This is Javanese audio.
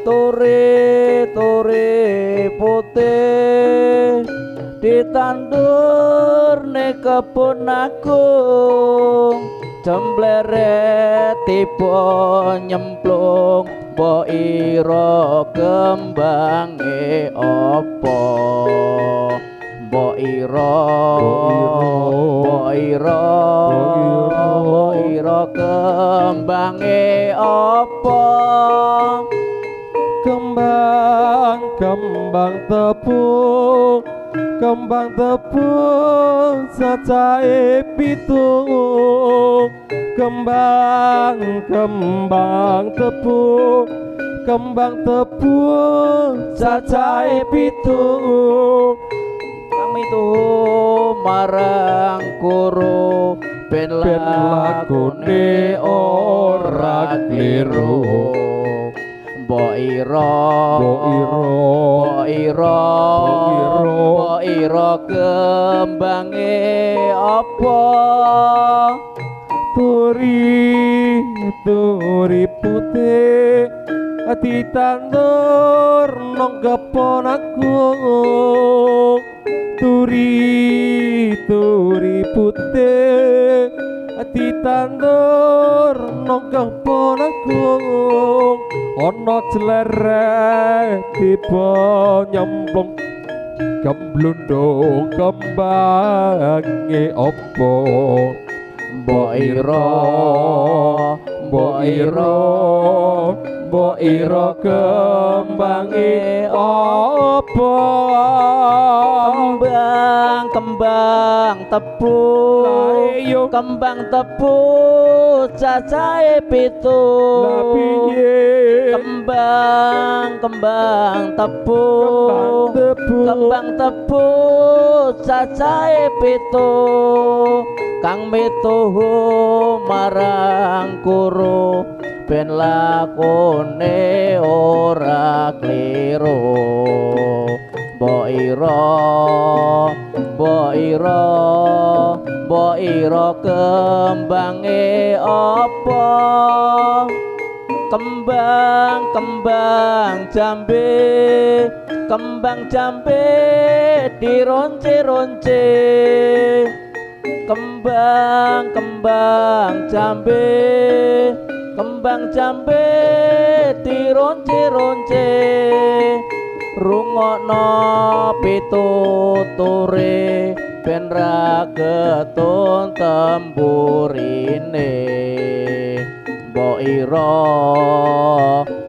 Turi turi putih ditandur ning kebon agung, jemblere tiba nyemplung, mbok ira kembange apa? Mbok ira, mbok ira, mbok ira kembange apa? Kembang kembang tebu, kembang tebu cacahe 7. Kembang kembang tebu, kembang tebu cacahe 7. Kang mituhu marang guru ben lakune ora kliru. Mbok ira, mbok ira, mbok ira, mbok ira kembange apa? Turi turi putih ditandur nang kebon agung. Turi turi putih ditandur nang kebon agung, ana jlere tiba nyemplung, gemblundung kembange apa? Mbok ira, mbok ira, mbok ira kembange apa? Kembang kembang tebu, kembang tebu cacahe 7. Kembang kembang tebu, kembang tebu cacahe 7. Kang mituhu marang guru ben lakune ora kliru. Mbok ira, mbok ira, mbok ira kembange apa? Kembang kembang jambe, kembang jambe dironce-ronce. Kembang kembang jambe, kembang jambe dironce-ronce. Rungokno pituture ben ra ketun temburine. Mbok ira.